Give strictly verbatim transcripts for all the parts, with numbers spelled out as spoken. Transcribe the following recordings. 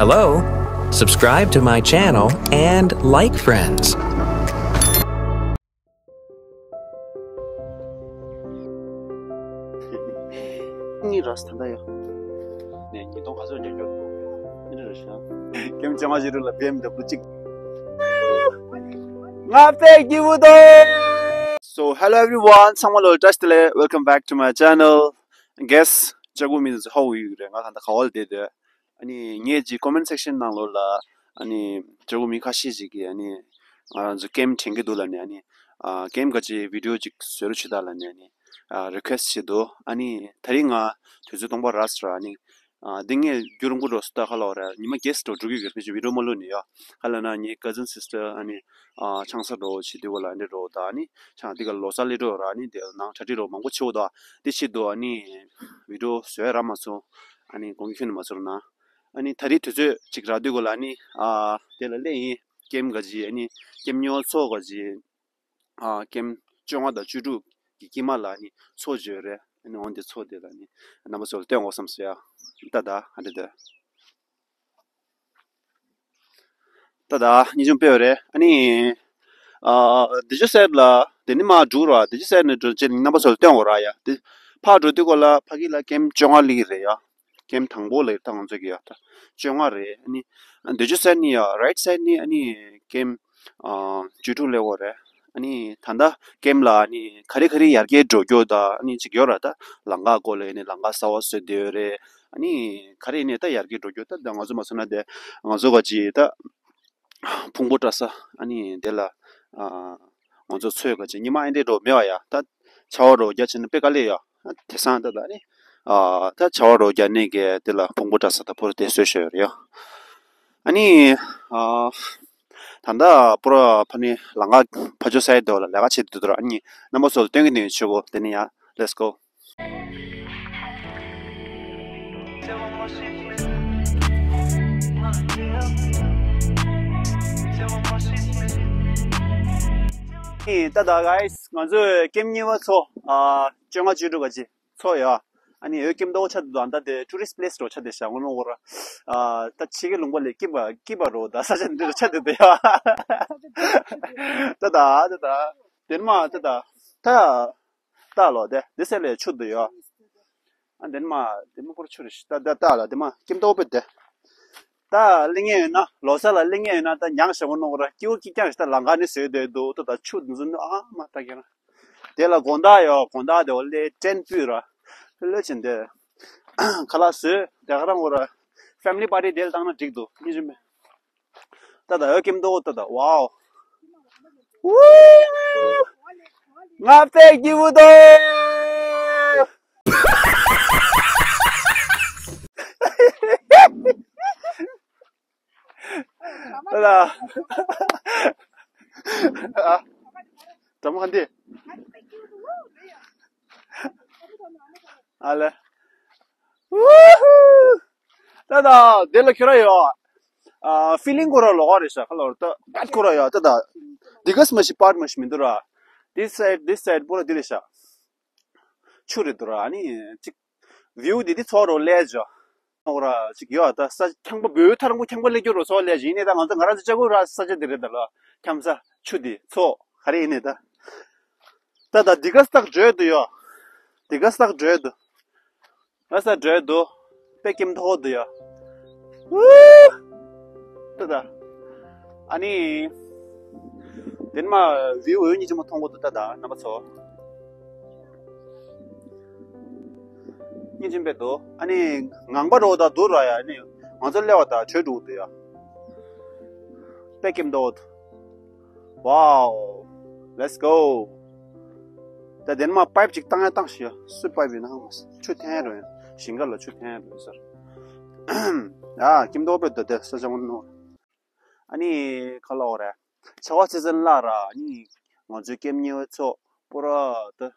Hello? Subscribe to my channel and like friends. གཉིས་ར་ས་ད་ལྟ་ཡོད། ནས་ཉིས་སྟོང་ག་ཚོད་རྒྱག་རྒྱུ། ཨེ་འདྲ་རེད་ཤག་ཀེམ་བཅོ་ལྔ་བཞི་རུ་ལ་བེམ་འདབ་ལོ་གཅིག་ང་བལྟས་སྐྱིད་པོ་དང་། So hello everyone, ཚང་མ་ལོ་བཀྲ་ཤིས་བདེ་ལེགས། Welcome back to my channel. Guess ཅག་གུ་མི་ཚོ་ཧོ་ཡུ་རེད། ང་ག་ད་ག་བ་ལ་བསྡད་དེ། ཨ་ནི་ངས་ཅིག་comment section ནང་ལོགས་ལ་ཨ་ནི་ཅག་གུ་མི་ཁ་ཤས་ཅིག་གིས་ཨ་ནི་ང་རང་ཚོ་ཀེམ་དྲན་གྱི་འདུག་ལབ་ནས། ཨ་ནི་ཨ་ཀེམ་ག་ཅིག་བི་ཌི་ཡོ་ཅིག་བཟོ་རོགས་བྱེད་དང་ལབ་ནས་ཨ་ནི་ཨ་རི་ཁུ་ཨེ་སི་ཊི་བྱེད་འདུག་ཨ་ནི་ད་རིང་ང་དུས་ཚོད་སྟོང་པ་རག་སོང་ར། ཨ་ནི་ཨ་འདི་ངས་རྒྱུན་རིང་པོ་འགྲོ་སོང་། ད་ག་ལབ་དགོས་རེད། ཉི་མ་བརྒྱད་ཙམ་འགྲོ་འགྲོ་གི་ཡོད་རེད། ཕལ་ཆེར་བི་ཌི་ཡོ་མ་བླུགས་ནས་ཡོད། ག་ལབ་ན་ངའི་cousin sister ཨ་ནི་ཨ་ཆང་ས་འགྲོ་བྱེད་དུས་ག་ལ་ཨ་འདི་འགྲོ་ད། ཨ་ནི་ཆང་འདི་ག་ལོ་གསར་སླེབས་འགྲོ་ར། ཨ་ནི་དེ་ནང་གྲ་སྒྲིག་རོགས་མང་པོ་བྱེད་འོ་ད། དེ་ཆེད་དུ་ཨ་ནི་བི་ཌི་ཡོ་བཟོས་རག་མ་སོང་། ཨ་ནི་དགོངས་འགལ་ཁྱོན་ནས་མ་ཚོར་ན། ཨ་ནི་ད་རེས་དུས་ཚོད་ཅིག་རག་དུས་ག་ལ་ཨ་ནི་ཨ་དེ་ལ་སླེབས་ཡིན། ཀེམ་ག་ཅིག་ཨ་ནི་ཀེམ་ཉོ་ཚོགས་ག་ཅིག་ཨ་ཀེམ་བཅོ་ལྔ་དང་བཅུ་དྲུག་གི་དཀྱིལ་མ་ལ་ཨ་ནི་ཚོགས་བཅོས་རེད། ཨ་ནི་འོང་དེ་ཚོགས་དེ་ལ་ཨ་ནི་རྣམ་པ་ཚོ་ལ་སྟོན་དགོས་བསམ་སོང་ཡ། ད་ད་ཨ་འདྲ་ད། ད་ད་ཉིན་ཅུང་སྤེལ་བ་རེད། ཨ་ནི་ཨ་དེ་ཅུ་སེད་ལ་དེ་ནི་མ་འགྲུག་ར། དེ་ཅུ་སེད་ནས་འགྲོ་ཅེས་རྣམ་པ་ཚོ་ལ་སྟོན་དགོས་ར་ཡ། དེ་ཕར་འགྲོ་དུས་ག་ལ་ཕ་གི་ལ་ཀེམ་བཅོ་ལྔ་སླེབས་ཀྱི་རེད་ཡ། ཀེམ་དང་པོ་ལ་ད་ང་ཚོ་གི་ཡ་ད་བཅོ་ལྔ་རེད། ཨ་ནི་དེ་ཅུ་སེད་ནི་ཡ་རའིཊ་སེད་ནི་ཨ་ནི་ཀེམ་ཨ་བཅུ་དྲུག་སླེབས་ཀྱི་རེད། ཨ་ནི་ད་ལྟ་ཀེམ་ལ་ཨ་ནི་ག་རེ་ག་རེ་ཡར་རྒྱས་འགྲོ་རྒྱུ་ད་ཨ་ནི་ཅིག་ཡོད་ར། ད་ལམ་ཁ་སྐོར་ལ་ཨ་ནི་ལམ་ཁ་གསར་པ་བཟོས་བསྡད་ཡོད་རེད། ཨ་ནི་ག་རེ་ཡིན་ནའི་ད་ཡར་རྒྱས་འགྲོ་རྒྱུ། ད་ད་ང་ཚོ་མ་སོང་ན་དེ་ང་ཚོ་ག་ཅིག་ད་ཕུང་པོ་བཀྲ་ས་ཨ་ནི་དེ་ལ་ཨ་ང་ཚོ་ཚོས་ག་ཅིག་ཉི་མ་ཨེ་འདྲས་འགྲོ་མེད་པ་ཡ། ད་ཆར་པ་རོ་རྒྱག་བྱས་ན་དཔེ་དཀའ་ལས་ཡ། ཨ་དེང་སང་ད་ད་ནི་ཨ་ད་ཆར་པ་རོ་རྒྱག་ནས་གི་དེ་ལ་ཕུང་པོ་བཀྲ་ས་ད་པོ་ར་དེ་བཟོས་བཞག་ཡོད་རེད་ཡ། ཨ་ནི་ཨ་ད་ད་པོ་ར་ཕ་ནི་ལམ་ཁ་ཕར་ཕྱོགས་སའིཌ་དེ་བ་ལ་ལས་ཀ་བྱེད་དུས་དུ་ར། ཨ་ནི་རྣམ་པ་ཚོ་ལ་སྟོན་གི་ནས་ཆོས་གོ་དེ་ནི་ཡ། Let's go. ཨེ་ད་ད་guys ང་ཚོས་ཀེམ་གཉིས་པ་ཚོ་ཨ་བཅོ་ལྔ་བཅུ་དྲུག་ག་ཅིག་ཚོགས་ཡོད། ཨ་ནི་འོ་ཀེམ་ཏོག་ཆ་དུ་ད་ད་དེ་tourist place རོ་ཆ་དེ་ཤ་ངོ་ནོ་གོ་ར། ཨ་ད་ཕྱི་གི་ལུང་པ་ལས་སྐྱིད་པ་སྐྱིད་པ་རོ་ད་ས་ཆ་འདི་རོ་ཆ་དེ་དེ་ཡ། ད་ད་ད་ད་དེར་མ་ད་ད་ད་ད་ལོ་དེ་དེ་སེ་ལས་ཆུ་དུ་ཡོད། ཨ་དེར་མ་དེ་མ་ཁོར་ཆུ་རེ་ཤི་ད་ད་ད་ལ་དེ་མ་ཀེམ་ཏོག་པེ་དེ། ད་གླིང་ཡོད་ན་ལོ་ས་ལ་གླིང་ཡོད་ན་ད་ཉང་ཞེ་མོ་ནོ་གོ་ར་སྐྱིད་པོ་སྐྱིད་རྐྱང་ཞིག་ད་ལང་ཀ་ནི་ཟོས་དེ་འདུག་ད་ད་ཆུ་འདི་ཚོ་ནི་ཨ་མ་ད་ཀྱང་། དེ་ལ་དགོང་དག་ཡོད། དགོང་དག་དེ་བ་ལས་ཏྲེན་སྤུས་ར། ལོས་ཅན་དེ། ཁ་ལག་བཟོས་དེ་ག་རང་འོ་ར། Family party དེ་ལ་བཏང་ན་འགྲིག་འདུག་སྙིང་རྗེ་མེད། ད་ད་འོ་ཀེམ་ཏོག་ད་ད་ཝའོ། ང་བལྟས་སྐྱིད་པོ་དང་། ད་ད། ཨ། གྲམ་ཁ་འདི། ཨ་ལེ། ཝུ་ཧུ། ད་ད་དེ་ལ་ཁྱོད་ར་ཡོད། ཨ་ཕི་ལིང་ཁོ་ར་ལོག་རེད་ཤག་ཁ་ལོར་ད་པད་ཁོ་ར་ཡོད་ད་ད། འདི་ག་སྨ་ཤི་པཱར་མ་ཤི་མི་འདུག་ར། This side, this side པོ་ར་འདི་རེད་ཤག་ཆུ་རེད་འདུག་ར། ཨ་ནི་ཅིག་view འདི་འདི་ཚོ་རོ་ལས་ཇོ། འོ་ར་ཅིག་ཡོད་ད་ས་ཁྱང་པ་བོད་ཐ་རང་པོ་ཁྱང་པ་ལས་རྒྱུ་རོ་ཚོ་ལས་ཇི་ནས་ད་ང་ཚོ་ང་རང་ཚོ་ཅ་གུ་ར་ས་ཆ་འདི་རེད་ད་ལ་ཁྱམ་ས་ཆུ་འདི་ཚོ་ག་རེ་ཡིན་ནས་ད། ད་ད་འདི་ག་སྟག་བྲོས་འདུག་ཡོད། འདི་ག་སྟག་བྲོས་འདུག་ང་ས་འགྲོ་འདུག་དཔེ་སྐྱིད་མཐོ་འདུག་ཡ། ཝུ། ད་ད། ཨ་ནི། དེ་ནས་མ་view འོད་གཉིས་ཆེན་མོ་མཐོང་གོ་འདུག་ད་ད་རྣམ་པ་ཚོ། སྙིང་རྗེ་པོ་འདུག་ཨ་ནི་ངང་པ་འགྲོ་ད་འདུག་ར་ཡ། ཨ་ནི་ང་ཚོ་སླེབས་པ་ད་བྲོས་འགྲོ་འདུག་ཡ། དཔེ་སྐྱིད་མཐོ་འདུག Wow. Let's go. ད་དེ་ནས་མ་པའིབ་ཅིག་བཏང་ཡ་བཏང་ཤི་ཡ། སུ་པའིབ་ཡིན་ན་ཧང་མ་སི་ཆུ་འཐེན་རོ་ཡ། ཞིང་ཁ་ལ་ཆུ་འཐེན་རོ་ཡ་ཟེར། ཡ་སྐྱིད་མདོག་དཔེ་འདུག་དེ་ས་ཆ་མ་ནོར། ཨ་ནི་ག་ལ་འོ་རེད། ཆར་པ་ཚེས་ཚན་ལ་ར་ཨ་ནི་ང་ཚོའི་སྐྱེམས་ཉེ་བའི་ཚོགས་པོ་ར་ད།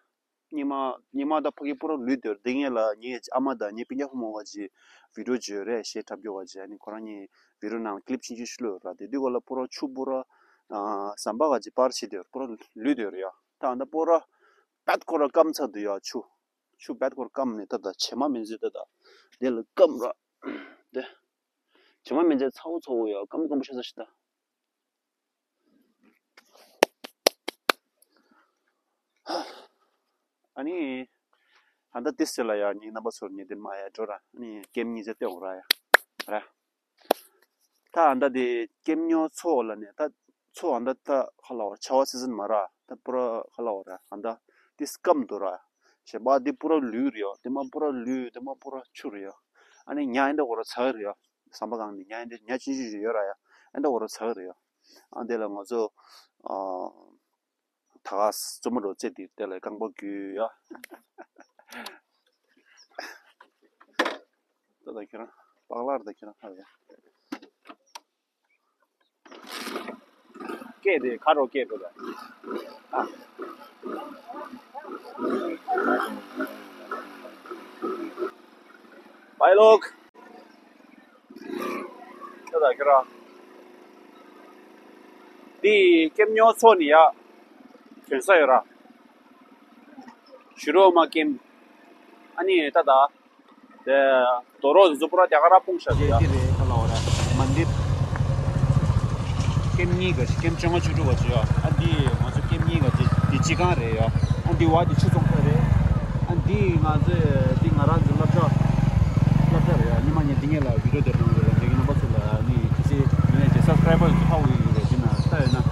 ཉི་མ་ཉི་མ་ད་ཕ་གི་པོ་ར་ལུས་དེར་དེ་ངེད་ལ་ངའི་ཨ་མ་དང་ངའི་སྤུན་ཀྱག་ཕོ་མོ་བ་ཅི་བི་ཌིའོ་བརྗོད་རེད་ཞེས་འཁྲབ་རྒྱུ་བ་ཅི་ཨ་ནི་ཁོ་རང་ཉིད་བི་ཌིའོ་ནང་ཀི་ལིབ་ཆུང་ཆུང་ཞིག་བླུགས་ཡོད་ར། དེ་དུས་ག་ལ་པོ་ར་ཆུ་པོ་ར་ཟམ་པ་ག་ཅི་པར་བྱེད་དེ་ཡོད་པོ་ར་ལུས་དེ་ཡོད་ར་ཡ། ད་ཨ་ད་པོ་ར་པད་ཁོ་ར་སྐམ་ཚར་དུ་ཡ་ཆུ་ཆུ་པད་ཁོ་ར་སྐམ་ནས་ད་ད་བྱེ་མ་མི་འཛུལ་ད་ད་དེ་ལ་སྐམ་ར་དེ། ཇོ་མོ་མན་ཆད་ཚ་བོ་ཚ་བོ་ཡོད། སྐམ་པོ་སྐམ་པོ་ཤ་ཚ་ཤི་ད། ཨ་ནི། ཨ་ད་ཏིས་ལ་ཡ་ནི་རྣམ་པ་ཚོར་ཉེ་དེ་མ་ཡ་འགྲོ་ར། ཨ་ནི་ཀེམ་གཉིས་ཚེ་ལྟེ་འོང་ར་ཡ། ར། ད་ཨ་ད་དེ་ཀེམ་ཉོ་ཚོ་ལ་ནས་ད་ཚོ་ཨ་ད་ད་ཁ་ལ་བ་ཆ་བ་སི་ཛན་མ་ར། ད་པུ་ར་ཁ་ལ་བ་ར། ཨ་ད་ཏིས་སྐམ་དུ་ར། ཞེས་པ་དེ་པུ་ར་ལུས་རེད་ཡོ། དེ་མ་པུ་ར་ལུས། དེ་མ་པུ་ར་ཆུ་རེད་ཡོ། ཨ་ནི་ཉ་ཨ་ད་འོ་ར་ཚ་རེད་ཡོ། ཟམ་པ་གང་ནས་ཉ་ཨ་ད་ཉ་ཆུང་ཆུང་ཞིག་ཡོད་ར་ཡ། ཨ་ད་འོ་ར་ཚ་རེད་ཡོ། ཨ་དེ་ལ་ང་ཚོ་ཨ། ད་ག་རྩོམ་པ་རོ་རྩེ་དེ་དེ་ལ་རྐང་པ་རྒྱུ་ཡ། ད་ད་ཁྱེད་རང་པག་ལར་ད་ཁྱེད་རང་ཧ་ཡ། སྐད་དེ་ཁ་རོ་སྐད་དེ་ད། ཨ། བའི་ལོག་ད་ད་ཁྱེད་རང་། འདི་ཀེམ་ཉོ་ཚོ་ནི་ཡ། གྱོན་ས་ཡོད་ར། ཞུ་རོགས་མ་ཀེམ། ཨ་ནི་ད་ད། དེ་དོ་རོགས་འཛུ་པུ་ར་རྒྱ་གར་ར་སྤུངས་ཤག་ཡ། འདི་རེད་ཁ་ལ་བ་ར། མན་དིར། ཀེམ་གཉིས་ག་ཅི་ཀེམ་བཅོ་ལྔ་བཅུ་དྲུག་ག་ཅི་ཡ། ཨ་འདི་ང་ཚོ་ཀེམ་གཉིས་ག་ཅི་འདི་སྤྱི་ཁང་རེད་ཡ། ཨ་འདི་བ་འདི་ཆུ་ཚོང་ཁང་རེད། ཨ་འདི་ང་ཚོས་འདི་ང་རང་ཚོ་སློབ་གྲྭ། སློབ་གྲྭ་རེད་ཡ། ཉི་མ་ཉིན་འདི་ངེད་ལ་བི་ཌིའོ་དེ་རང་རེད་ལ་འདི་གི་རྣམ་པ་ཚོ་ལ་ནི་དེ་ཚེ་ཡོད་ནས་ཀྱི་སབ་སི་ཀ་རའི་བར་ཚོ་ཧ་གོ་ཡོད་རེད། འདི་ན་ལྟ་ཡོད་ན་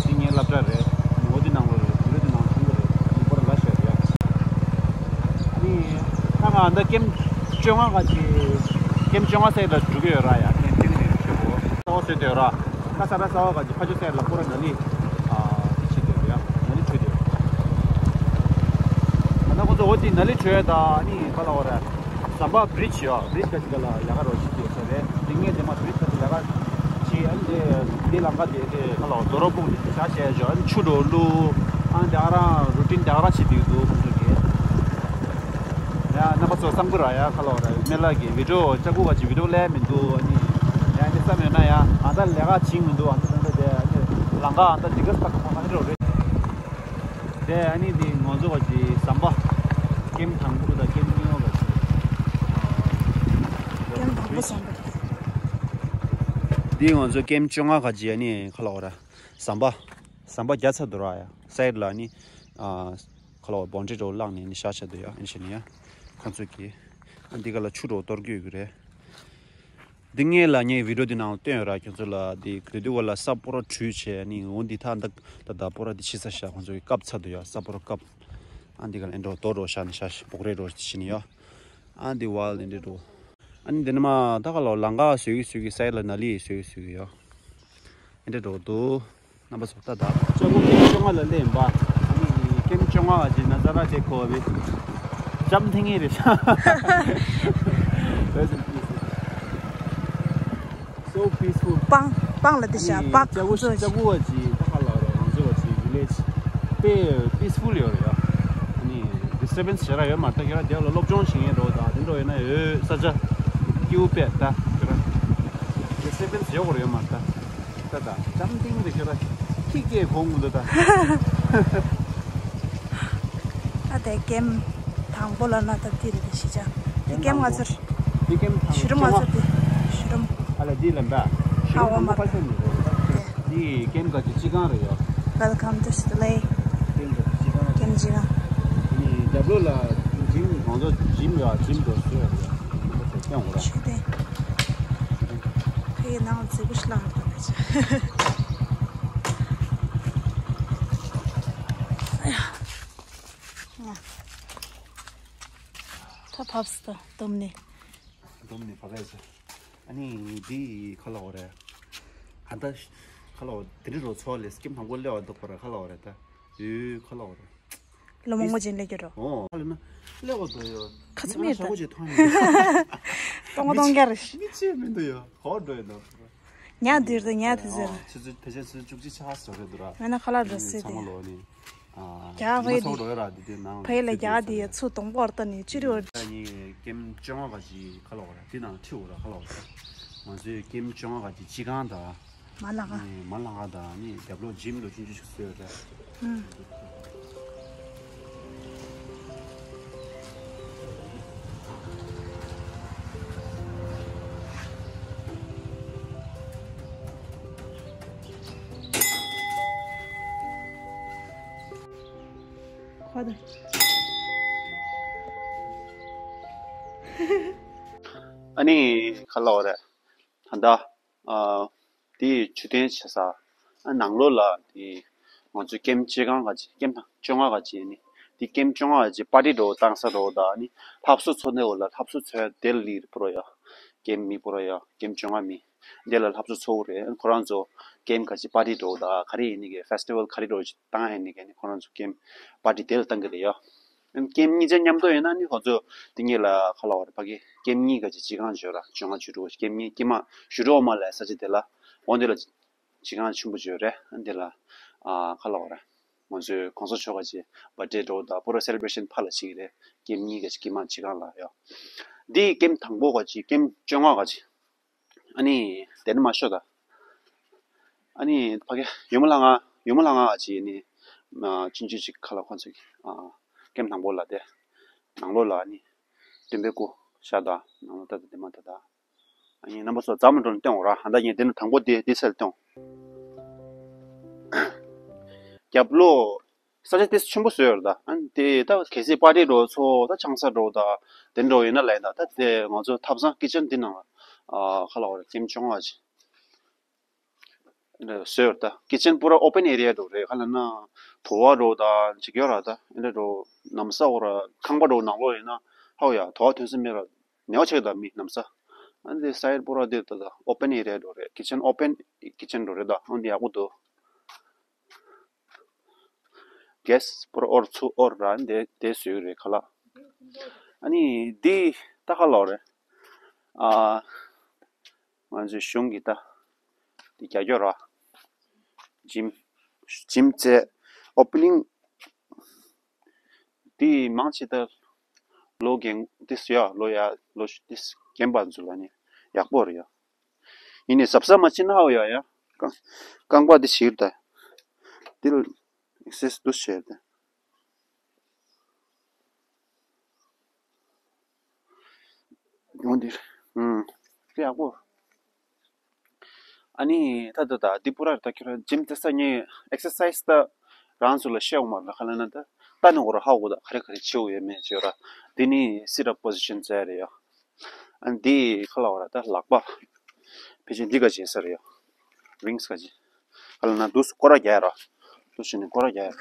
འདི་ངའི་སློབ་གྲྭ་རེད། ངོ་འདི་ནང་ལོ་རེད། བི་ཌིའོ་འདི་ནང་མཐོང་གི་རེད། ངོ་པར་ལ་ཤར་རེད་ཡ། ཨ་ནི་ད་ང་འདི་ཀེམ་བཅོ་ལྔ་ག་ཅི་ཀེམ་བཅོ་ལྔ་སའིཌ་ལ་འགྲོ་གི་ཡོད་ར་ཡ། ཀེམ་ཏིང་ནས་ཆུ་བོ་ས་བ་བཟོས་དེ་ཡོད་ར། ཁ་ས་ར་ས་བ་ག་ཅི་ཕ་ཆོ་སའིཌ་ལ་ཁོ་ར་ན་ལི་ཨ་ཅི་དེ་ཡོད་ཡ། ན་ལི་ཆུ་དེ་ཡོད། ད་ན་ཁོ་ཚོ་འོ་དེ་ན་ལི་ཆུ་ཡོད། ད་ཨ་ནི་ག་ལ་བ་ར་ཟམ་པ་བི་རི་ཇི་ཡོད། བི་རི་ཇི་ག་ཅི་ག་ལ་ལས་ཀ་རོ་ཅི་དེ་ཡོད་ས་རེད། དེ་ངས་དེ་མ་བི་རི་ཇི་ག་ཅི་ལས་ཀ་བྱེད། ཨ་ནི་དེ་དེ་ལམ་ཁ་དེ་དེ་ག་ལ་བ་རྡོ་རོ་སྤུངས་དེ་ཤ་བྱས་ཞོ། ཨ་ནི་ཆུ་འགྲོ་ལུ་ཨ་ནི་དེ་ག་རང་རུ་ཊིན་དེ་ག་རང་བྱེད་དུས་འདུག་ཁོ་ཚོ་གི། ཡ་རྣམ་པ་ཚོ་བསམ་གི་ར་ཡ། ཁ་ལོ་ར་མེ་ལ་གི་བི་ཌིའོ་ལྕགས་གུ་ག་ཅི་བི་ཌིའོ་ལས་མི་འདུག་ཨ་ནི་ཡ་འདི་བསམ་ཡོད་ན་ཡ་ཨ་ད་ལས་ཀ་བྱིང་མི་འདུག་ཨ་ད་ད་ད་དེ་ཨ་ནི་ལང་ཀ་ཨ་ད་འདི་ག་ས་ཁ་ཁ་ཁ་རོ་རེད། དེ་ཨ་ནི་འདི་ང་ཚོ་ག་ཅི་ཟམ་པ་ཀེམ་དང་པོ་དང་ཀེམ་གཉིས་པ་ག་ཅི། ཀེམ་དང་པོ་ཟམ་པ། འདི་ང་ཚོ་ཀེམ་བཅོ་ལྔ་ག་ཅི་ཨ་ནི་ཁ་ལོ་ར་ཟམ་པ། ཟམ་པ་རྒྱ་ཚ་འདུག་ར་ཡ། སའིཌ་ལ་ནི་ཨ། ཁ་ལོ་བ་བོན་ཌི་རི་འདྲ་བོ་བླངས་ནས་ནི་ཤ་ཆ་འདུག་ཡ། ཨིན་ཞེ་ནི་ཡ། ཁོང་ཚོས་ཀྱིས། ཨ་འདི་ག་ལ་ཆུ་འདྲ་བོ་གཏོར་གི་ཡོད་ཀྱི་རེད། འདི་ངས་ལ་ངས་བི་ཌིའོ་འདི་ནང་ལ་བཏོན་ཡོད་ར། ཁྱོད་ཚོ་ལ་འདི་དེ་དུས་ག་ལ་ས་སྤོ་ར་བྲུས་བྱས་ནི་འོ་འདི་ཐ་འདི་ད་ད་སྤོ་ར་འདི་ཕྱི་ས་ཤ་ཁོང་ཚོས་ཀྱིས་བཀབ་ཚར་འདུག་ཡ། ས་སྤོ་ར་བཀབ། ཨ་འདི་ག་ལ་ཨེ་འདྲ་བོ་རྡོ་འདྲ་བོ་བཞག་ནས་ཤ་ཤ་སྦུག་རེ་འདྲ་བོ་ཞིག་ནི་ཡ། ཨ་འདི་ཝལ་འདི་འདྲ་འདྲ་བོ། ཨ་ནི་འདི་ནི་མ་ད་ག་ལ་ལང་ཀ་བཟོས་ཀྱི་བཟོས་ཀྱི་སའིཌ་ལ་ན་ལི་བཟོས་ཀྱི་བཟོས་ཀྱི་ཡ། ཨེ་འདྲ་འདྲ་བོ་འདུག་རྣམ་པ་ཚོ་ལྟ་ད། ལྕགས་པོ་ཀེམ་བཅོ་ལྔ་ལ་སླེབས་ཡིན་པ། ཨ་ནི་ཀེམ་བཅོ་ལྔ་བ་ཅིག་ན་ཛ་ར་དེ་གོ་བའི་ལྕམ་ཐིང་ངེ་རེད་ཤག Rest in peace. So peaceful. སྤང་སྤང་ལ་དེ་ཤ་ཨ་ནི་སྤག་ལྕགས་པོ་ཁོ་ཚོ་ལྕགས་པོ་བ་ཅིག་ད་ཧ་ལ་རེད། ང་ཚོ་བ་ཅིག་བི་ལེ་ཇི་དཔེ་peaceful ཡོད་རེད་ཡ། ཨ་ནི་disturbance ཞེ་དྲག་ཡོད་མ་རེད། ད་ཁྱེད་རང་དེ་ལ་སློབ་སྦྱོང་བྱེད་མཁན་འགྲོ་ད་དེ་འགྲོ་ཡོད་ན་ཡོད་ས་ཆ་སྐྱིད་པོ་དཔེ་ད་ཁྱེད་རང་disturbance ཡོད་དགོས་རེད་ཡོད་མ་རེད་ད། ད་ད་ལྕམ་ཐིང་རེ་ཁྱོད་ར་ཁྱི་སྐད་གོང་གོང་དུ་ད། ཨ་དེ་ཀེམ་དང་པོ་ལ་ན་ད་དེ་རེད་དེ་ཤི་ཅག་དེ་ཀེམ་ང་ཚོར་འདི་ཀེམ་ཐང་ཤི་རུམ་ང་ཚོར་དེ་ཤི་རུམ། ཨ་ལ་འདི་ལ་འབའ་ཤི་ཨ་རུམ་འོ་ཨ་མ་མ་ཁ་ཤོར་མི་རེད་ད། དེ་འདི་ཀེམ་ག་ཅི་སྤྱི་ཁང་རེད་ཡོ། Welcome to Staley. ཀེམ་ག་ཅི་སྤྱི་ཁང་རེད། ཀེམ་སྤྱི་ཁང་། ནི་རྒྱབ་ལོགས་ལ་ཇིམ་ང་ཚོ་ཇིམ་ཡོད། ཇིམ་འགྲོ་སྲོལ་ཡོད་རེད། ཁྱོད་འོ་ར། ཆོས་དེ། ཁོའི་ནང་མཛེས་པོ་ཞིག་བླངས་འདུག་ད་ཆ། ཡ། ད་བབས་སོ་ད་འདུམ་ནི། འདུམ་ནི་བབས་ཡ་ཆ། ཨ་ནི་འདི་ཁ་ལ་འོ་རེད། ཨ་ད་ཁ་ལ་འོ་དེ་རི་རོ་ཚོ་ལས་སྐེམ་དང་པོ་སླེབས་པ་འདུག་པ་ར་ཁ་ལ་འོ་རེད་ད། ཡོད་ཁ་ལ་འོ་རེད། ལོ་མང་པོ་ཅིག་སླེབས་ཀྱི་རོ། ཨོ། ཨ་ལེ་ན། སླེབས་པ་འདུག་ཡོ། ཁ་ཚ་མེད་ད། ཧ་གོ་ཅིག་མཐོང་མི་འདུག་སྟོང་པ་སྟོང་རྒྱ་རེད། མི་ཆེ་མི་འདུག་ཡོ། ག་པར་འགྲོ་ཡོད་འདུག་ཉ་དུས་དང་ཉ་དུས་ཟེར། ཨོ། ཆུ་ཚོད་ཕལ་ཆེར་ཆུ་ཚོད་བཅུ་གཅིག་ཕྱེད་ཀ་ཟེར་རེད་འདུག་ར། ང་ན་ཁ་ལག་འགྲོ་སྲིད་ཚང་མ་དེ། ལོ་ནི། ཨ། རྒྱ་ཉི་མ་བས་ཚོགས་འགྲོ་ཡོད་ར་དེ་དུས་ནང་། ཕ་ཡི་ལ་རྒྱ་དེ་ཡ་ཚུ་དོང་པོར་ལྟ་ནི་ཅི་རེད་བ། ཉི་ཀེམ་བཅོ་ལྔ་ག་ཅི་ཁ་ལོག་ར་དེ་ནང་ཁྲིད་འོ་ར་ཁ་ལོག་ར། ང་ཚོའི་ཀེམ་བཅོ་ལྔ་ག་ཅི་སྤྱི་ཁང་དང་། མ་ལ་ཁ། ནི་མ་ལ་ཁ་དང་ནི་རྒྱབ་ལོགས་ཇིམ་དུ་ཆུང་ཆུང་ཞིག་བཟོས་ཡོད་རེད། ཨུམ། ཕ་ད། ཨ་ནི་ཁ་ལོ་རེད། ད་ལྟ་ཨ་དེ་ཆུ་ཐོན་བྱེད་ས། ཨ་ནང་ལོགས་ལ་དེ་ང་ཚོའི་ཀེམ་གཅིག་གང་ག་ཅིག་ཀེམ་བཅོ་ལྔ་ག་ཅིག་ནི། དེ་ཀེམ་བཅོ་ལྔ་ག་ཅིག་པར་ཊི་འགྲོ་བཏང་ས་འགྲོ་ད་ནི་ལྷ་གསོལ་ཚོགས་གནས་འོག་ལ་ལྷ་གསོལ་ཚོགས་དེ་ལ་ལི་པོ་རོ་ཡ། ཀེམ་མི་པོ་རོ་ཡ་ཀེམ་བཅོ་ལྔ་མི། དེ་ལ་ལྷ་གསོལ་ཚོགས་རེད། ཁོ་རང་ཚོ་ཀེམ་ག་ཅིག་པར་ཊི་འགྲོ་ད་ག་རེ་ཡིན་ནི་གི་ཕེ་སི་ཊི་ཝལ་ག་རེ་འགྲོ་ཅིག་བཏང་ཡིན་ནི་གི་ནི་ཁོ་རང་ཚོ་ཀེམ་པར་ཊི་དེ་ལ་བཏང་གི་རེད་ཡ། ཀེམ་གཉིས་ཆ་མཉམ་དུ་ཡིན་ན་ནི་ཁོ་ཚོ་དེ་གཉིས་ལ་ཁ་ལ་བ་རེད་ཕ་གི་ཀེམ་གཉིས་ག་ཅིག་གཅིག་གང་བྱོས་ར་བཅོ་ལྔ་བཅུ་དྲུག་ཀེམ་གཉིས་ཀེམ་མ་བཞུགས་འགྲོ་མ་ལ་ས་ཆ་དེ་ལ་འོན་དེ་ལ་གཅིག་གང་ཆེན་པོ་བྱོས་རེད། ཨ་འདི་ལ་ཨ་ཁ་ལ་བ་རེད། ང་ཚོའི་གོང་ས་མཆོག་ག་ཅིག་བར་ཐི་ཌེ་འགྲོ་ད་པུ་ར་སེ་ལི་བྷ་རེ་ཤན་ཕ་ལ་བྱེད་ཀྱི་རེད། ཀེམ་གཉིས་ག་ཅིག་ཀེམ་མ་གཅིག་གང་ལ་ཡོ། འདི་ཀེམ་དང་པོ་ག་ཅིག་ཀེམ་བཅོ་ལྔ་ག་ཅིག་ཨ་ནི་དེ་ནི་མ་ཤོད་ད། ཨ་ནི་ཕ་གི་ཡུ་མོ་ལྷ་ང་ཡུ་མོ་ལྷ་ང་ཨ་ཅི་ནི་ཨ་ཅིན་ཅི་ཅིག་ཁ་ལ་ཁོང་ཚོ་གི་ཨ་ཀེམ་དང་པོ་ལ་དེ་ནང་ལོགས་ལ་ཨ་ནི་སྟོན་པའི་སྐུ་ཤ་ད་ནང་ལོགས་ད་ད་དེ་མ་ད་ད་ཨ་ནི་རྣམ་པ་ཚོ་ཛམ་འགྲོ་ནས་སྟོན་འོ་ར། ཧ་ད་ངས་དེ་ནི་དང་པོ་དེ་དེ་ཚལ་སྟོན། རྒྱབ་ལོགས་ས་ཆ་དེ་ཆེན་པོ་བཟོས་ཡོད་རེད་ད། ཨ་ནི་དེ་ད་གལ་སྲིད་པར་ཊི་འགྲོ་ཚོ་ད་ཆང་ས་འགྲོ་ད་དེ་འགྲོ་ཡིན་ན་ལས་ད་ད་དེ་ང་ཚོ་ཐབ་ཚང་ཀི་ཅན་འདི་ནང་ལ་ཨ་ཁ་ལ་བ་རེད་ཀེམ་བཅོ་ལྔ་ཅིག་བཟོས་ཡོད་རེད་ད། ཀི་ཅན་པུ་ར་ཨོ་པན་ཨེ་རི་ཡ་འགྲོ་རེད། ཁ་ལ་ན་དོ་བ་འགྲོ་ད་ཅིག་ཡོད་ར་ད། ཨེ་འདྲ་འགྲོ་ནམ་ས་འོ་ར་ཁང་པ་འགྲོ་ནང་ལོགས་ཡིན་ན་ཧའོ་ཡ་དོ་བ་ཐོན་ས་མེད་ར། ཉེ་བ་ཆེ་གི་ད་མི་ནམ་ས། ཨ་འདི་སའེ་ཌི་པུ་ར་འདི་ད་ད་ཨོ་པན་ཨེ་རི་ཡ་འགྲོ་རེད། ཀི་ཅན་ཨོ་པན་ཀི་ཅན་འགྲོ་རེད་ད། ཨ་འདི་ཡག་པོ་འདུག་གེ་སི་པོར་ཨོར་ཚུ་ཨོར་ར་འདི་དེ་བཟོས་རེད་ཁ་ལག་ཨ་ནི་འདི་ད་ཁ་ལོ་རེད། ཨ་ང་ཚོའི་གཞུང་གི་ད་འདི་རྒྱ་སྐྱོར་ར་འཇིམ་འཇིམ་རྩེ་ཨོ་པ་ནིང་འདི་མང་ཆེ་ད་ལོ་རྒན་ཏིས་ཡ་ལོ་ཡ་ལོ་ཏིས་རྒན་པ་ཚོ་ལ་ནི་ཡག་པོ་རེད་ཡ། ཡིན་ནའི་གཟབ་གཟབ་མ་བྱེད་ན་ཧ་ཡ་ཡ། རྐང་རྐང་པ་འདི་ཞིག་ད། འདི་ལ་ཨེག་སེ་སི་འདུ་བྱས་ད། ཡོང་འདི། ཨུམ། འདི་ཡག་པོ། ཨ་ནི་ད་ད་ད་འདི་པུ་ར་ད་ཁྱོད་རང་འཇིམ་རྩེ་ས་ངས་ཨེག་སར་སའི་སི་ད་རང་ཚོ་ལ་བཤད་འོང་མ་རེད་ཁ་ལ་ན་ད། ད་ནི་འོ་ར་ཧ་གོ་ད་ག་རེ་ག་རེ་བྱེད་འོ་ཡོད་མེད་བྱོས་ར། འདི་ནི་སིཊ་ཨབ་པོ་ཟི་ཤན་ཟེར་རེད་ཡ། ཨ་འདི་ཁ་ལ་བ་ར་ད་ལག་པ། ཕལ་ཆེར་འདི་ག་བྱེད་ས་རེད་ཡ། ཝིང་སི་ག་བྱེད། ཨ་ལ་ན་དུས་སུ་སྐོར་ར་རྒྱག་ར། དུས་སུ་ནི་སྐོར་ར་རྒྱག་ར།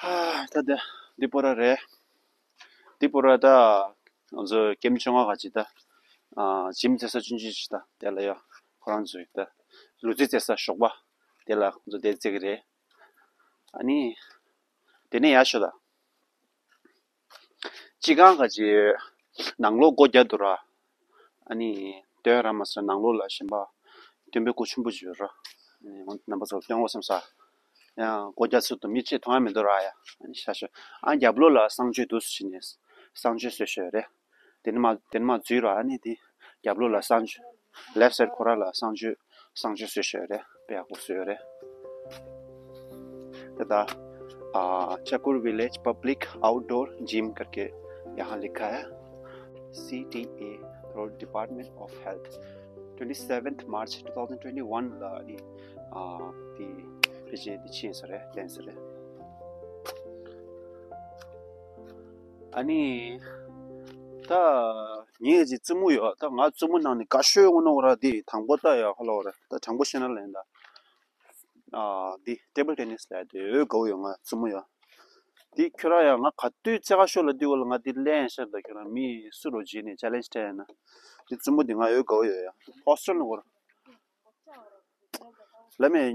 ཧ་ད་ད་འདི་པོ་ར་རེད། འདི་པོ་ར་ད་ང་ཚོ་ཀེམ་བཅོ་ལྔ་ག་ཅིག་ད། ཨ་འཇིམ་རྩེ་ས་ཆུང་ཆུང་ཅིག་ད་དེ་ལ་ཡ། ཁོ་རང་ཚོའི་ད་ལུས་རྩལ་རྩེ་ས་ཞོགས་པ་དེ་ལ་ཁོ་ཚོ་དེ་རྩེ་གི་རེད། ཨ་ནི་དེ་ནས་ཡར་ཤོག་ད། སྤྱི་ཁང་ག་ཅིག་ནང་ལོགས་སྒོ་རྒྱག་འདུག་ར། ཨ་ནི་སྟོན་ར་མ་ཟེར་ནང་ལོགས་ལ་གཞན་པ་སྟོན་པའི་སྐུ་ཆེན་པོ་ཅིག་ཡོད་ར། ཨ་ནི་རྣམ་པ་ཚོར་སྟོན་འོ་བསམ་ས། ཡང་སྒོ་རྒྱག་ཚུལ་དུ་མི་གཅིག་མཐོང་ཡ་མི་འདུག་ར་ཡ། ཨ་ནི་ཤ་ཤ། ཨ་རྒྱབ་ལོགས་ལ་གསང་སྤྱོད་འདུག་སེ་བྱས་ནས་གསང་སྤྱོད་བཟོས་བཞག་ཡོད་རེད། དེ་ནི་མ་དེ་ནི་མ་འཛུལ་ར། ཨ་ནི་དེ་རྒྱབ་ལོགས་ལ་གསང་སྤྱོད། ལེབ་སའིཌ་ཁོ་ར་ལ་གསང་སྤྱོད་གསང་སྤྱོད་བཟོས་བཞག་ཡོད་རེད། དཔེ་ཡག་པོ་བཟོས་ཡོད་རེད། ད་ད། ཨ་ཆ་ཀུར་ཝི་ལེཇ་པབ་ལིག་ཨའུཊ་ཌོར་ཇིམ་ཀར་ཀེ་ཡ་ཧ་ལི་ཁ་ཧེ། སི་ཊི་ཨེ་ཐོར་ཌི་པར་ཊི་མེན་ཊི་ཨོཕ་ཧེལ་ཐི། ཊུ་ཝེན་ཊི་སེ་ཝེན་ཐི་མར་ཆི་ཊུ་ཐའུ་ཟེན་ཊི་ཊུ་ཝེན་ཊི་ཝན་ལ་ནི་ཨ་དེ་ཕལ་ཆེར་དེ་ཕྱིན་ས་རེད། ལེན་ས་རེད། ཨ་ནི་ད་ངས་ཀྱི་རྩེད་མོ་ཡོད། ད་ང་རྩེད་མོ་ནང་ནས་དགའ་ཤོས་ངོ་ནོ་ར་དེ་དང་པོ་ད་ཡ་ཧ་ལོ་ར། ད་དྲང་པོ་བཤད་ན་ལེན་ད། ཨ་འདི་ཊེ་བལ་ཊེ་ནིས་ལབ་ཡ་དེ་ཡོད་དགའ་བོ་ཡོད། ང་རྩེད་མོ་ཡོད། འདི་ཁྱོད་རང་ཡང་ང་ག་དུས་རྩེད་ག་ཤོག་ལ་འདི་འོ་ལ་ང་འདི་ལེན་ཤར་ད། ཁྱོད་རང་མི་སུ་རོ་བྱེད་ནས་ཅེ་ལེན་ཇི་སྤྲད་ཡ་ན། འདི་རྩེད་མོ་འདི་ང་ཡོད་དགའ་བོ་ཡོད་ཡ། ཧོ་སི་ཊེལ་ནང་གོ་ར། ལ་མེ་ད་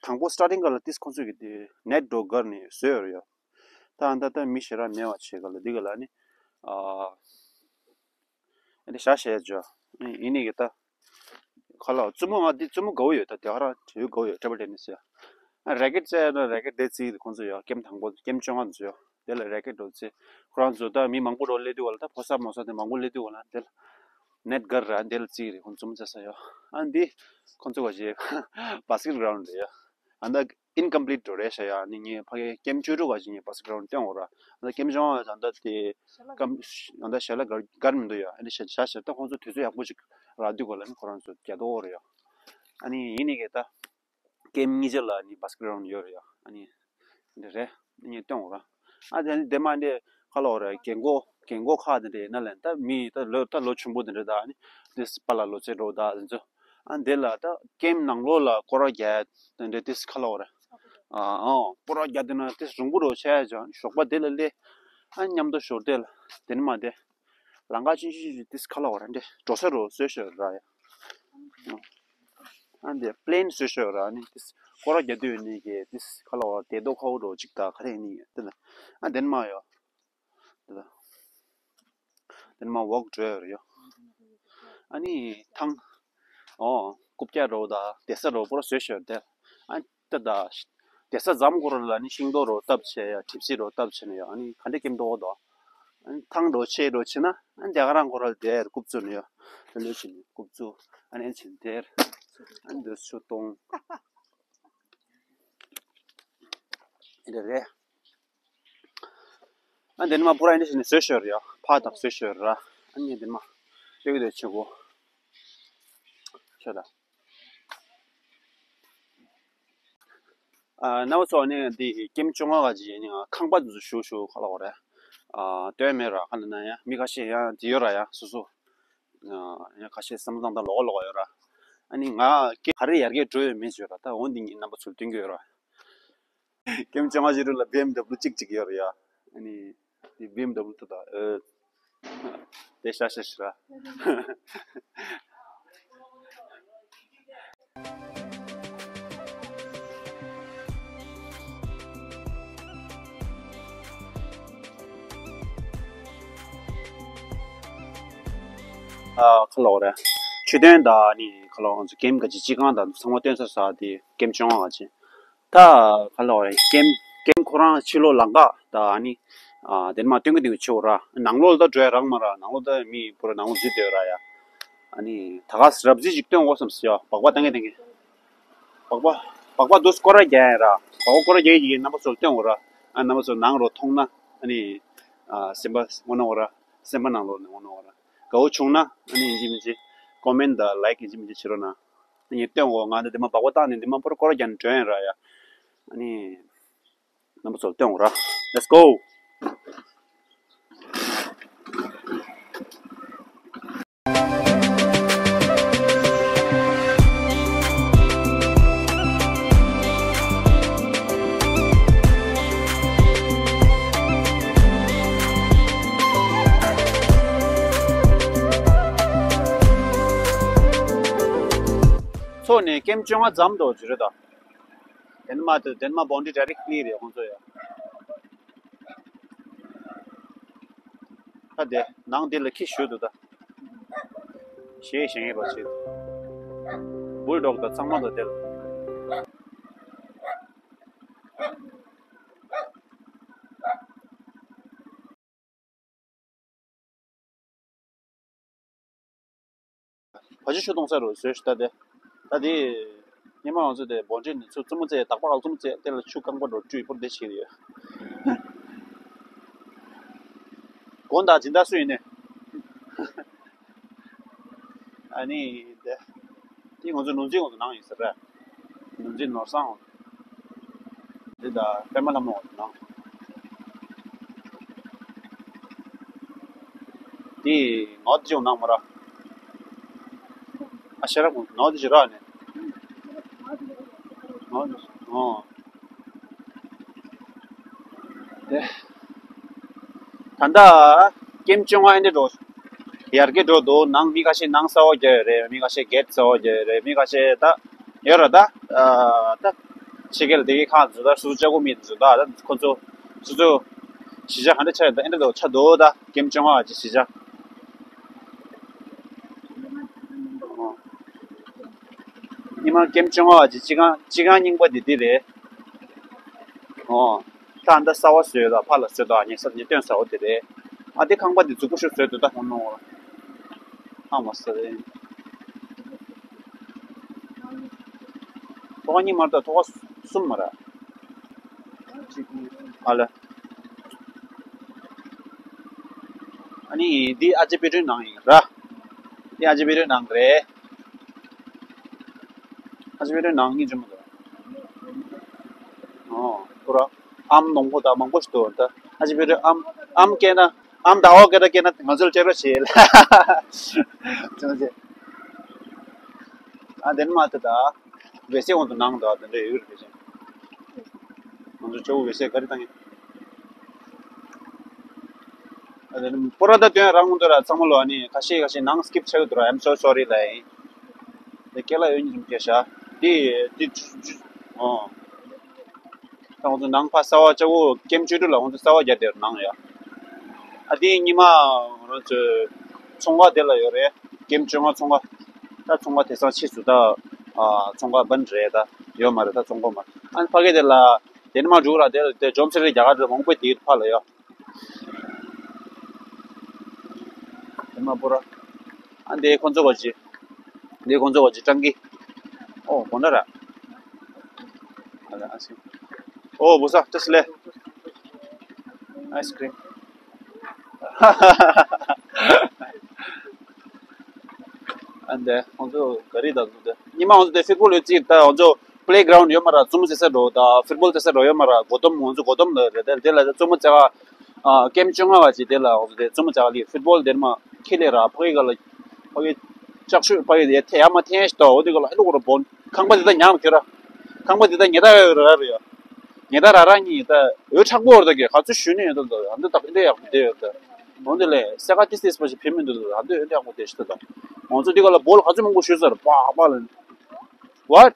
དང་པོ་སི་ཊར་ཊིང་ག་ལ་ཏིས་ཁོང་ཚོས་ཀྱི་དེ་ནེཊ་འགྲོ་གར་ནས་བཟོས་ཡོད་རེད་ཡ། ད་ཨ་ད་ད་མི་ཞེ་དྲག་མེད་པ་བྱེད་ག་ལ་འདི་ག་ལ་ནི་ཨ། ཨ་ནི་ཞག་ཞག་ཅོ། ཨ་ནི་ཡིན་ནི་གི་ད། ཁ་ལག་རྩེད་མོ་ང་འདི་རྩེད་མོ་དགའ་བོ་ཡོད། ད་དེ་ག་རང་དྲེའུ་དགའ་བོ་ཡོད། ཊེ་བལ་ཊེ་ནིས་ཡ། ཨ་རེ་ཀེཊ་རྩེ་ཡ་ན་རེ་ཀེཊ་དེ་རྩེ་གི་ཁོང་ཚོ་ཡོད། ཀེམ་དང་པོ་ཀེམ་བཅོ་ལྔ་ཚོ་ཡོད། དེ་ལ་རེ་ཀེཊ་འགྲོ་རྩེ། ཁོ་རང་ཚོ་ད་མི་མང་པོ་འགྲོ་སླེབས་དུས་ག་ལ་ད་ཕོ་གསར་མོ་གསར་དེ་མང་པོ་སླེབས་དུས་ག་ལ་དེ་ལ་ནེཊ་གར་ར་དེ་ལ་རྩེ་གི་རེད། ཁོང་རྩེད་མོ་རྩེ་ས་ཡོད། ཨ་འདི་ཁོང་ཚོ་ག་ཞེ་བ་སི་ཀེཊ་གྷ་རའུན་ཌི་རེད་ཡ། ཨ་ད་ཨིན་ཀམ་པི་ལིཊ་འགྲོ་རེད་ཤག་ཡ། ནི་ངས་ཕ་གིའི་ཀེམ་བཅུ་དྲུག་ག་ཅིག་ངས་བ་སི་ཀེཊ་གྷ་རའུན་ཌི་སྟོན་འོ་ར། ཨ་ད་ཀེམ་བཅོ་ལྔ་ད་ལྟ་དེ་ཀམ་ད་ལྟ་ཞལ་ལག་གར་གར་མི་འདུག་ཡ། ཨ་ནི་ཞལ་ཞལ་ཞལ་ད་ཁོང་ཚོ་དུས་ཚོད་ཡག་པོ་ཅིག་རག་དུས་ག་ལ་ནི་ཁོ་རང་ཚོ་རྒྱག་འདུག་འོ་རེད་ཡ། ཨ་ནི་ཡིན་ནི་གི་ད་ཀེམ་གཉིས་ཆ་ལ་ནི་བྷ་སི་ཀེཊ་གི་རའུན་ཌི་ཡོད་རེད་ཡ། ཨ་ནི་འདི་རེད། ཨ་ནི་སྟོན་འོ་ར། ཨ་དེ་ནི་དེ་མ་འདི་ཁ་ལོ་ར་རྒན་གོག་རྒན་གོག་ཁག་དེ་འདྲ་ཡིན་ན་ལན་ད་མི་ད་ལོ་ད་ལོ་ཆུང་པོ་དེ་འདྲ་ད་ཨ་ནི་དེ་པཱ་ལགས་ལོ་ཚད་འགྲོ་ད་དེ་ཚོ། ཨ་འདི་ལ་ད་ཀེམ་ནང་ལོགས་ལ་སྐོར་ར་རྒྱག་དེ་འདྲ་དེ་ཁ་ལོ་ར། ཨ་ཨོ་སྐོར་ར་རྒྱག་དེ་ན་དེ་རུང་པོ་རོ་ཆ་ཡ་ཅང་ཞོགས་པ་དེ་ལ་སླེབས། ཨ་མཉམ་དུ་ཞོར་དེ་ལ་དེ་ནི་མ་དེ། ལང་ཀ་ཅིན་ཅིན་ཅིན་ཏིས་ཁ་ལོ་ར་འདྲེ་འགྲོ་ས་རོ་བཟོས་ཤོར་ར་ཡ། ཨ་འདི་པི་ལེན་བཟོས་ཤོར་ར་ནི་ཏིས་སྐོར་ར་རྒྱག་དུས་ནི་གི་ཏིས་ཁ་ལོ་ར་དེ་དོ་ཁ་བོ་རོ་ཅིག་ད་ག་རེ་ནི་དེ་ལ་ཨ་དེ་ནི་མ་ཡོ། དེ་ལ་དེ་ནི་མ་ཝོག་འགྲོ་ཡོ། ཨ་ནི་ཐང་། ཨོ། རྐུབ་བཀྱག་རོ་ད་དེ་ས་རོ་པོ་ར་བཟོས་ཤོར་དེ། ཨ། ཏ་ད། དེ་ས་འཛམ་གོ་ར་ལ་ནི་ཤིང་ཏོག་རོ་བཏབ་བྱས་ཡ་གྲིབ་བསིལ་རོ་བཏབ་བྱས་ནས་ཡ་ཨ་ནི་ག་འདྲ་ཀེམ་ཏོག་དོ། ཨ་ནི་ཐང་རོ་ཆེ་རོ་ཆེ་ན་ཨ་ནི་དེ་ག་རང་གོ་ར་ལ་དེར་རྐུབ་བཙུགས་ནས་ཡ་ཨ་ལོས་བྱས་ནས་རྐུབ་བཙུགས་ཨ་ནི་ཨ་ནི་བྱས་ནས་དེར་ཨ་ནི་འདོད་ཆུ་གཏོང་ཨེ་འདྲ་རེད། ཨ་འདི་ནི་མ་པུ་ར་ཨེ་འདྲ་བྱས་ནས་བཟོས་ཤོར་ཡ་ཕ་དང་བཟོས་ཤོར་ར་ཨ་ནི་འདི་མ་ཡོད་གི་འདོད་ཆུ་གོ་ཤོ་ད། ཨ་ན་བ་ཚོ་ནི་འདི་ཀེམ་བཅོ་ལྔ་ག་ཅི་ཡིན་ནི་ང་ཁང་པ་འདི་ཚོ་ཞུ་ཞུ་ཁ་ལ་འོ་རེད། ཨ་སྟོན་མེད་ར་ཁ་ལ་ན་ཡ་མི་ཁ་ཤས་ཡང་འདི་ཡོད་ར་ཡ་སོ་སོ། ཨ་ཡང་ཁ་ཤས་བསམ་བློ་བཏང་སྟངས་ལོགས་ལོགས་ཡོད་ར། ཨ་ནི་ང་ཀེ་ག་རེ་ཡར་རྒྱས་འགྲོ་ཡོད་མེད་ཅོ་ར་ད་འོ་འདི་ངས་རྣམ་པ་ཚོར་སྟོན་གྱི་ཡོད་ར། ཀེམ་བཅོ་ལྔ་བཞི་རུ་ལ་བི་ཨེམ་དབྱུ་གཅིག་གཅིག་ཡོད་རེད་ཡ། ཨ་ནི་དེ་བི་ཨེམ་དབྱུ་ད་ད་ཨེ། དེ་ཤ་ཤ་ཤ། ཨ་ཁ་ལོ་རེད། ཆུ་དོན་ད་ནི་ཁ་ལོ་ང་ཚོ་ཀེམ་ག་ཅི་སྤྱི་ཁང་དང་ཚང་མ་སྟོན་ས་ས་དེ་ཀེམ་བཅོ་ལྔ་ག་ཅི། ད་ག་ལ་བ་རེད་ཀེམ་ཀེམ་ཁོ་རང་ཕྱི་ལོགས་ལམ་ཁ་ད་ཨ་ནི། ཨ་དེ་མ་སྟོན་གི་འདུག་ཆེ་བོ་ར་ནང་ལོགས་ལ་ད་འགྲོ་ཡ་རག་མ་ར་ནང་ལོགས་ད་མི་པོ་ར་ནང་ལོགས་འཛུལ་བསྡད་ཡོད་ར་ཡ། ཨ་ནི་ད་ག་རབ་རྫི་ཅིག་སྟོན་འོ་བསམ་སི་ཡ་སྦག་སྦག་བཏང་གི་བཏང་གི་སྦག་སྦག་སྦག་སྦག་འདུག་སྐོར་ར་རྒྱག་ཡ་ར་སྦག་སྦག་སྐོར་ར་རྒྱག་གི་རྣམ་པ་ཚོར་སྟོན་འོ་ར་ཨ་རྣམ་པ་ཚོ་ནང་རོ་མཐོང་ན་ཨ་ནི། ཨ་སེམས་པ་ངོ་ནོར་བ་ར་སེམས་པ་ནང་ལོགས་ནས་ངོ་ནོར་བ་ར་དགའ་བོ་བྱུང་ན་ཨ་ནི་ཡིན་གཅིག་མིན་གཅིག་ཀོ་མེན་ད་ལའིག་ཡིན་གཅིག་མིན་གཅིག་བྱེད་རོགས་གནང་། ཨ་ནི་སྟོན་འོ་ང་འདི་འདི་མ་སྦག་སྦག་བཏང་ནས་འདི་མ་པོར་སྐོར་ར་རྒྱག་ནས་འགྲོ་ཡིན་ར་ཡ། ཨ་ནི་རྣམ་པ་ཚོར་སྟོན་འོ་ར། Let's go. ཚོ་ནས་ཀེམ་བཅོ་ལྔ་མཚམས་འགྲོ་རྒྱུ་རེད་ད། དེ་ནི་མ་དེ་དེ་ནི་མ་བོན་ཌི་ཌའི་རེག་ལི་རེད་ཁོང་ཚོ་ཡ། ད་དེ་ནང་དེ་ལ་ཁྱི་ཞོད་འདུག་ད། ཞེས་ཞེས་ངེས་པ་བྱེད། བུལ་ཌོག་དང་ཚང་མ་དང་དེ་ལ། བ་ཕྱུགས་ཆུ་གཏོང་ས་རུ་བཟོས་ཤིག་ད་དེ། ད་དེ། ཉི་མ་ང་ཚོ་དེ་བོན་ཌི་ནས་ཚུར་བཙུན་མོ་རྩེ་ཡ་དག་པ་ཨག་བཙུན་མོ་རྩེ་ཡ་དེ་ལ་ཆུ་རྐང་པ་འགྲོ་བཀྲུས་པོར་བསྡད་བྱས་ཡོད། དགོང་དག་སྦྱིན་བདག་སུ་ཡིན་ནས། ཨ་ནི་དེ། དེ་ང་ཚོ་ནོར་འཛིན་ང་ཚོ་ནང་ཡིན་ཟེར་ར། ནོར་འཛིན་ནོར་བཟང་། འདི་ད་པད་མ་ལྷ་མོ་ནང་། དེ་ནོར་འཛིན་ནང་མ་ར། ཨ་ཤ་ར་ནོར་འཛིན་ར་ནས། ཨོ། དེ། ད་ལྟ་ཀེམ་བཅོ་ལྔ་ཨེ་འདྲ་འགྲོ། ཡར་རྒྱས་འགྲོ་འདུག་ནང་མི་ཁ་ཤས་ནང་གསར་པ་རྒྱག་ཡོད་རེད། མི་ཁ་ཤས་གེ་ཊི་གསར་པ་རྒྱག་ཡོད་རེད། མི་ཁ་ཤས་ད་ཡོད་རེད་ད། ཨ་ད་ཕྱི་རྒྱལ་དེ་གའི་ཁག་འཛུལ་ད་སུ་ལྕགས་པོ་མི་འཛུལ་ད་ད་ཁོ་ཚོ་སུ་ཚོ་གཞིས་ཆགས་ག་འདྲ་ཆགས་ཡོད་ད་ཨེ་འདྲ་འདུག་ཆགས་འདུག་ད་ཀེམ་བཅོ་ལྔ་ག་ཅི་གཞིས་ཆགས། ཉི་མ་ཀེམ་བཅོ་ལྔ་བ་ཅིག་སྤྱི་ཁང་སྤྱི་ཁང་རྙིང་པ་འདི་འདི་རེད། ཨོ། ད་ད་གསར་པ་བཟོས་ལ་ཕར་ལ་བཟོས་དང་ཉེ་ས་ཉེ་སྟོན་ཟ་འོ་དེ་རེད། ཨ་དེ་ཁང་པ་འདི་རྫིག་པོ་ཤོས་བཟོས་འདུག་ད་ཧོ་ནོ། ཧ་མ་ས་རེད། ཐོག་ཁ་གཉིས་མ་རེད་ད་ཐོག་ཁ་གསུམ་མ་རེད། ཨ་ལ། ཨ་ནི་འདི་ཨ་ཅེ་དཔེ་སྐྲུན་ནང་ཡིན་ར། འདི་ཨ་ཅེ་དཔེ་སྐྲུན་ནང་རེད། ཅི་བེ་རེ་ནང་སྙིང་རྗེ་མོ་འདུག་ཨོ་ཁོ་ར་ཨམ་ནོང་པོ་དང་མང་པོ་ཞིག་འདུག་ད་ཨ་ཅི་བེ་རེ་ཨམ་ཨམ་སྐད་ན་ཨམ་ཟླ་བ་སྐད་ད་སྐད་ན་ང་ཚོ་ལ་ཅེར་བ་བྱེད་ལ་ཅང་ཅེ་ཨ་དེ་ནི་མ་ཐུ་ད་བེ་སེ་འོང་དུ་ནང་འདུག་དེ་འདྲ་ཡོད་རེད་ཅང་ང་ཚོ་ཅོ་བོ་བེ་སེ་ག་རེ་བཏང་ཡིན། ཨ་དེ་ནི་པོ་ར་ད་དོན་རང་འདུག་ར་ཚང་མ་ལོ་ཨ་ནི་ཁ་ཤས་ཁ་ཤས་ནང་སི་ཀིབ་བྱེད་དགོས་འདུག་ར། I'm so sorry ལ་ཡིན། དེ་སྐད་ལ་ཡོད་ཉིད་ཀྱི་ཤ་དེ་དེ་ཨོ། ད་ང་ཚོ་ནང་ཕ་གསར་བ་ལྕགས་པོ་ཀེམ་བཅུ་དྲུག་ལ་ང་ཚོ་གསར་བ་རྒྱག་དེར་ནང་ཡ། ཨ་དེ་ཉི་མ་ང་ཚོ་ཚོང་ཁང་དེ་ལ་ཡོད་རེད། ཀེམ་བཅོ་ལྔ་ཚོང་ཁང་། ད་ཚོང་ཁང་དེ་སང་ཕྱིས་སུ་ད་ཨ་ཚོང་ཁང་བན་རེད། ད་ཡོད་མ་རེད། ད་ཚོང་ཁང་མ་ཨ་ཕ་གི་དེ་ལ་དེ་ནི་མ་འགྲུག་ར། དེ་ལ་དེ་ཇོམ་སེ་རེ་རྒྱ་གར་རེ་མང་པོ་དེ་ཕ་ལ་ཡོད། དེ་མ་པོ་ར། ཨ་འདི་ཁོང་ཚོ་གོ་ཅི། འདི་ཁོང་ཚོ་གོ་ཅི་ཀྲང་གི། ཨོ་གོ་ན་ར། ཨ་ལ་ཨ་སི། ཨོ་བུ་ས་ཏི་སི་ལེ། ཨའི་སི་ཀྲིམ། ཨ་འདི་ཁོང་ཚོ་ག་རི་ད་ཚོ་དེ་ཉི་མ་ཁོང་ཚོ་དེ་ཕུཊ་བོལ་ཡོད་ཅིག་ད་ཁོང་ཚོ་པི་ལེ་གྷ་རའུན་ཌི་ཡོད་མ་ར། ཙུམ་ཟེ་ས་འགྲོ་ད་ཕུཊ་བོལ་དེ་ས་འགྲོ་ཡོད་མ་ར། གོ་དོམ་ཁོང་ཚོ་གོ་དོམ་ལ་རེད། དེ་དེ་ལ་ཙུམ་ཙེ་ག་ཨ་ཀེམ་བཅོ་ལྔ་བ་ཅིག་དེ་ལ་འོ་དེ་ཙུམ་ཙག་ལི་ཕུཊ་བོལ་དེར་མ་ཁེ་ལེ་ར་ཕ་གི་ག་ལ་ཕ་གི་ལྕགས་ཤོད་ཕ་གི་དེ་ཐེ་ཡ་མ་ཐེན་ཤི་ཏོ་འོ་དེ་ག་ལ་ཧེ་ལོ་གོ་ར་བོན་ཁང་པ་དེ་ད་ཉག་གི་ར། ཁང་པ་དེ་ད་ཉེ་ད་ཡོད་ར་ར་ཡོད། ཉེ་ད་ར་ར་ཉི་ད་འོད་མཁྲེགས་པོ་ར་ད་གི་ག་ཚོད་ཞུ་ནི་ཡོད་ད་ད་ཨ་འདི་ད་ཕི་འདི་ཡག་པོ་དེ་ཡོད་ད། འོ་དེ་ལས་སེ་ག་ཏི་སི་ཏི་སི་པ་ཞིག་ཕེ་མི་འདུག་ད་ཨ་འདི་འོད་ཡག་པོ་དེ་ཤི་ད་ད། འོ་ཚོ་དེ་ག་ལ་བོལ་ག་ཚོད་མང་པོ་ཞུ་ཟེར་པ་པ་ལ། What?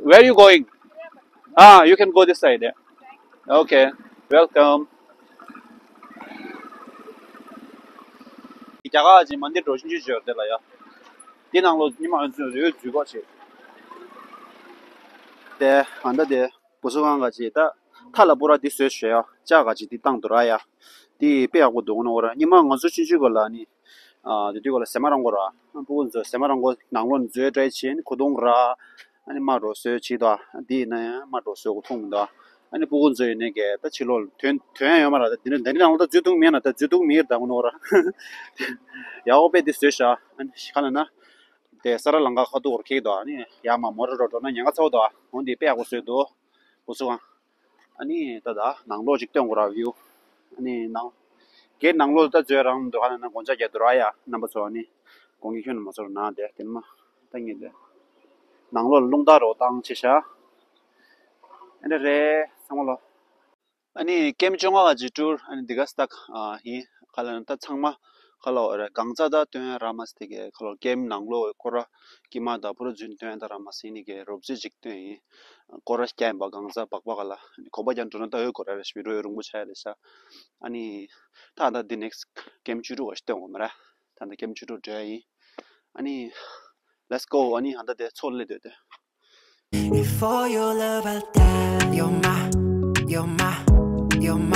Where you going? Ah, you can go this side. Yeah. Okay. Welcome. རྒྱ་གར་ཅིག་མ་འདི་འགྲོ་ཤིན་ཅི་བྱོས་དེ་ལ་ཡ། འདི་ནང་ལོ་ཉི་མ་ཨོན་ཚོས་ཡོད་འཛུལ་གོ་ཆེ། དེ་ཨ་འདྲ་དེ་བུ་སུ་གང་ག་ཅིག་ད་མཐའ་ལ་པུ་ར་འདི་བཟོས་བྱས་ཡ་ལྕགས་ག་ཅིག་འདི་བཏང་འདུག་ར་ཡ། འདི་དཔེ་ཡག་པོ་འདུག་ནོ་ར། ཉི་མ་ང་ཚོ་ཆུང་ཆུང་གོ་ལ་ནི། ཨ་དེ་དུས་གོ་ལ་ཟེ་མ་རང་གོ་ར། ཨ་སྤུ་གུ་ཚོ་ཟེ་མ་རང་གོ་ནང་ལོ་ནི་འཛུལ་ཏྲའི་ཆེ་ནི་ཁུ་དུང་ར། ཨ་ནི་མ་འགྲོ་བཟོས་བྱེད་དོ། འདི་ཡིན་ན་ཡང་མ་འགྲོ་བཟོས་གོ་མཐོང་མི་འདུག་ཨ་ནི་སྤུ་གུ་ཚོ་ཡིན་ནའི་གས་ད་ཕྱི་ལོགས་ལ་ཐོན་ཐོན་ཡོད་མ་རེད། ད་འདི་འདྲ་འདི་འདྲ་ནང་ལ་ད་འཛུལ་ཐུབ་མེད་ན་ད་འཛུལ་ཐུབ་མེད་ད་གོ་ནོ་ར། ཡག་པོ་དཔེ་འདི་བཟོས་ཤག་ཨ་ནི་ག་ལ་ན། དེ་ས་ར་ལང་ཀ་ཁ་ཐུག་གོར་ཁེག་དོ། ཨ་ནི་ཡ་མ་མོ་ར་རོ་འགྲོ་ན་ཉེན་ཁ་ཚ་བོ་དོ། འོ་འདི་དཔེ་ཡག་པོ་བཟོས་འདུག་འོ་སུ་གང་། ཨ་ནི་ད་ད་ནང་ལོགས་ཅིག་སྟོན་དགོས་ར་བིའུ། ཨ་ནི་ནང་། གེ་ནང་ལོགས་ད་འཛུལ་རང་འདུག་ཨ་ནི་ན་དགོང་ཅག་རྒྱ་འདུག་ར་ཡ་རྣམ་པ་ཚོ། ཨ་ནི་དགོང་གི་ཁྱོན་ནས་མ་ཚོར་ན་དེ་དེ་ནི་མ། ད་ངས་དེ། ནང་ལོགས་ལ་རླུང་རྟ་རོ་བཏང་ཆེ་ཤ། ཨ་འདྲ་རེད་ཚང་མ་ལོ། ཨ་ནི་ཀེམ་བཅོ་ལྔ་ག་ཅིག་ཏུར་ཨ་ནི་འདི་ག་སྟག་ཨ་ཡིན་ག་ལ་ད་ཚང་མ་ག་ལ་འོ་ར་གང་ཚ་ད་སྟོན་ར་མ་སྟེ་ག་ག་ལ་ཀེམ་ནང་ལོགས་སྐོར་ར་ཀི་མ་ད་པུ་ར་རྫུན་སྟོན་ད་ར་མ་སེ་ནི་ག་རོབ་རྩིས་ཅིག་སྟོན་ཡིན། སྐོར་ར་སྐྱ་ཡིན་པ་གང་ཚ་སྦག་སྦག་ག་ལ་གོམ་པ་རྒྱག་འགྲོ་ན་ད་འོས་སྐོར་ར་རེ་ཞིག་བི་ཌིའོ་རུང་པོ་ཆ་ཡ་རེད་ཤ། ཨ་ནི་ད་ད་འདི་ནེག་སི་ཀེམ་བཅུ་དྲུག་ག་ཞིག་སྟོན་དགོས་མ་ར། ད་ད་ཀེམ་བཅུ་དྲུག་འགྲོ་ཡ་ཡིན། ཨ་ནི་let's go. ཨ་ནི་ཧ་ད་དེ་ཚོ་ལེ་དོད་དེ། If all your love I die, you're my, you're my, you're my